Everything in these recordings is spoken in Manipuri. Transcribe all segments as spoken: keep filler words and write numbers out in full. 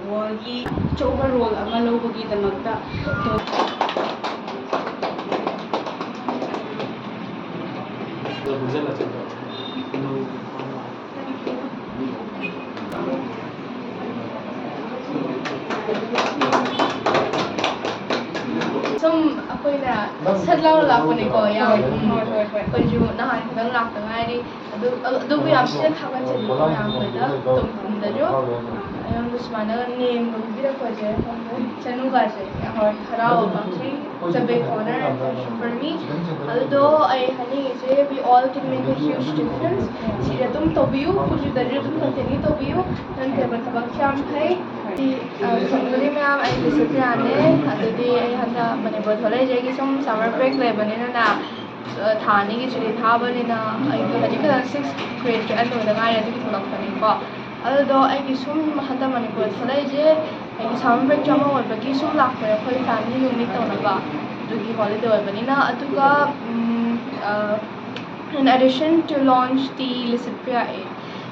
ꯋꯥꯔꯜꯒꯤ ꯑꯆꯧꯕ ꯔꯣꯜ ꯑꯃ ꯂꯧꯕꯒꯤꯗꯃꯛꯇ ꯁꯨꯝ ꯑꯩꯈꯣꯏꯅ ꯁꯠ ꯂꯥꯎꯅ ꯂꯥꯛꯄꯅꯦꯀꯣ, ꯌꯥꯝ꯫ ꯎꯝ꯫ ꯍꯣꯏ, ꯍꯣꯏ, ꯍꯣꯏ꯫ ꯑꯩꯈꯣꯏꯁꯨ ꯅꯍꯥꯟ ꯈꯛꯇꯪ ꯂꯥꯛꯇ ꯉꯥꯏꯔꯤ꯫ ꯑꯗꯨ, ꯑꯗꯨꯕꯨ ꯌꯥꯝ ꯊꯤꯅ ꯊꯥꯒꯠꯆꯔꯤꯀꯣ ꯃꯌꯥꯝ ꯂꯣꯏꯅ, ꯇꯨꯡ ꯇꯨꯡꯗꯁꯨ ꯑꯩꯉꯣꯟꯗ ꯁꯨꯃꯥꯏꯅ ꯅꯦꯝꯒ ꯄꯤꯕꯤꯔꯛꯄꯁꯦ, ꯏꯆꯥꯅꯨꯄꯥꯁꯦ ꯌꯥꯝ ꯍꯔꯥꯎꯕ ꯐꯥꯎꯖꯩ꯫ It's a big honor and pleasure for me. ꯑꯗꯨꯗꯣ ꯑꯩ ꯍꯥꯏꯅꯤꯡꯉꯤꯁꯦ, we all can make a huge difference. ꯁꯤꯗ ꯑꯗꯨꯝ ꯇꯧꯕꯤꯌꯨ, ꯍꯧꯖꯤꯛꯇꯁꯨ ꯑꯗꯨꯝ continue ꯇꯧꯕꯤꯌꯨ꯫ ꯅꯪ ꯇꯧꯕ ꯊꯕꯛꯁꯦ ꯌꯥꯝ ꯐꯩ꯫ ꯑ, ꯈꯪꯕꯅꯤ ꯃꯌꯥꯝ, ꯑꯩ ꯕꯤꯁꯅꯨꯄ꯭ꯔꯤꯌꯥꯅꯦ꯫ ꯑꯗꯨꯗꯤ ꯑꯩ ꯍꯟꯗꯛ ꯃꯅꯤꯄꯨꯔ ꯊꯣꯛꯂꯛꯏꯁꯦ ꯑꯩꯒꯤ ꯁꯨꯝ summer break ꯂꯩꯕꯅꯤꯅꯅꯦ, ꯑ, ꯊꯥ ꯑꯅꯤꯒꯤ ꯁꯨꯇꯤ ꯊꯥꯕꯅꯤꯅ ꯑꯩꯒꯤ ꯍꯧꯖꯤꯛ ꯈꯛꯇꯪ sixth grade ꯀꯤ end ꯂꯣꯏꯗ ꯉꯥꯏꯔꯤ, ꯑꯗꯨꯒꯤ ꯊꯣꯛꯂꯛꯄꯅꯤꯀꯣ꯫ ꯑꯗꯨꯗꯣ ꯑꯩꯒꯤ ꯁꯨꯝ ꯍꯟꯗꯛ ꯃꯅꯤꯄꯨꯔ ꯊꯣꯛꯂꯛꯏꯁꯦ ꯑꯩꯒꯤ summer break ꯁꯨ ꯑꯃ ꯑꯣꯏꯕꯒꯤ ꯁꯨꯝ ꯂꯥꯛꯄꯅꯦ, ꯑꯩꯈꯣꯏ family ꯅꯨꯡ meet ꯇꯧꯅꯕ꯫ ꯑꯗꯨꯒꯤ holiday ꯑꯣꯏꯕꯅꯤꯅ꯫ ꯑꯗꯨꯒ, ꯎꯝ, ꯑ, in addition to launch the Lissitpria Aid,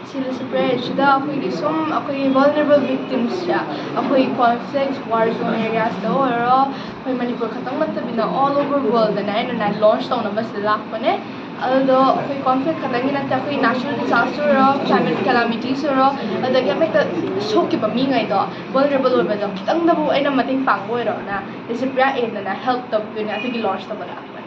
ꯁꯤ Lissitpria Aid ꯁꯤꯗ ꯑꯩꯈꯣꯏꯒꯤ ꯁꯨꯝ ꯑꯩꯈꯣꯏꯒꯤ vulnerable victims ꯁꯦ, ꯑꯩꯈꯣꯏ conflict, war zone areas ꯇ ꯑꯣꯏꯔꯣ, ꯑꯩꯈꯣꯏ ꯃꯅꯤꯄꯨꯔ ꯈꯛꯇꯪ ꯅꯠꯇꯕꯤꯗ all over world ꯗꯅꯦ ꯑꯩꯅꯅꯦ launch ꯇꯧꯅꯕ ꯁꯤꯗ ꯂꯥꯛꯄꯅꯦ꯫ ꯑꯗꯨꯗꯣ ꯑꯩꯈꯣꯏ conflict ꯈꯛꯇꯪꯒꯤ ꯅꯠꯇꯦ, ꯑꯩꯈꯣꯏ natural disaster ꯑꯣꯏꯔꯣ, climate calamities ꯑꯣꯏꯔꯣ, ꯑꯗꯒꯤ ꯑꯃ ꯍꯦꯛꯇ ꯁꯣꯛꯈꯤꯕ ꯃꯤꯉꯩꯗꯣ, vulnerable ꯑꯣꯏꯕꯗꯣ ꯈꯤꯇꯪꯗꯕꯨ ꯑꯩꯅ ꯃꯇꯦꯡ ꯄꯥꯡꯕ ꯑꯣꯏꯔꯣꯅ Lissitpria Aid ꯅꯅꯦ help ꯇꯧꯕꯤꯗꯣꯏꯅꯦ꯫ ꯑꯗꯨꯒꯤ launch ꯇꯧꯕ ꯂꯥꯛꯄꯅꯦ꯫